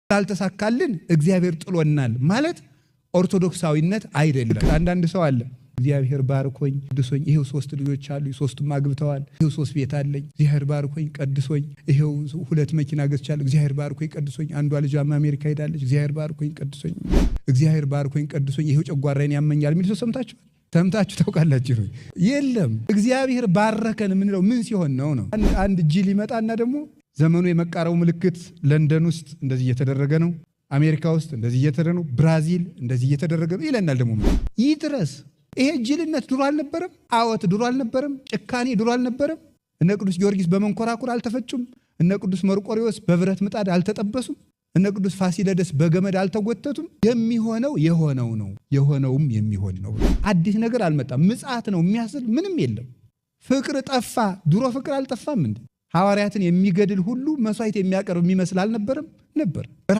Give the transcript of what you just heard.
ስላልተሳካልን እግዚአብሔር ጥሎናል ማለት ኦርቶዶክሳዊነት አይደለም። አንዳንድ ሰው አለ፣ እግዚአብሔር ባርኮኝ ቀድሶኝ፣ ይሄው 3 ልጆች አሉ፣ 3ቱም አግብተዋል፣ ይሄው 3 ቤት አለኝ፣ እግዚአብሔር ባርኮኝ ቀድሶኝ፣ ይሄው 2 መኪና ገዝቻለሁ፣ እግዚአብሔር ባርኮኝ ቀድሶኝ፣ አንዷ ልጇም አሜሪካ ሄዳለች፣ እግዚአብሔር ባርኮኝ ቀድሶኝ፣ እግዚአብሔር ባርኮኝ ቀድሶኝ፣ ይሄው ጨጓራዬን ያመኛል የሚል ሰው ሰምታችኋል? ሰምታችሁ ታውቃላችሁ? የለም። እግዚአብሔር ባረከን የምንለው ምን ሲሆን ነው ነው? አንድ ጅል ይመጣና ደግሞ ዘመኑ የመቃረቡ ምልክት ለንደን ውስጥ እንደዚህ እየተደረገ ነው፣ አሜሪካ ውስጥ እንደዚህ እየተደረገ ነው፣ ብራዚል እንደዚህ እየተደረገ ነው ይለናል። ደግሞ ይድረስ። ይሄ ጅልነት ድሮ አልነበረም? አወት ድሮ አልነበረም? ጭካኔ ድሮ አልነበረም? እነ ቅዱስ ጊዮርጊስ በመንኮራኩር አልተፈጩም? እነ ቅዱስ መርቆሪዎስ በብረት ምጣድ አልተጠበሱም? እነ ቅዱስ ፋሲለደስ በገመድ አልተጎተቱም? የሚሆነው የሆነው ነው፣ የሆነውም የሚሆን ነው። አዲስ ነገር አልመጣም። ምጽአት ነው የሚያስል ምንም የለም። ፍቅር ጠፋ። ድሮ ፍቅር አልጠፋም እንዴ? ሐዋርያትን የሚገድል ሁሉ መስዋዕት የሚያቀርብ የሚመስል አልነበረም? ነበር።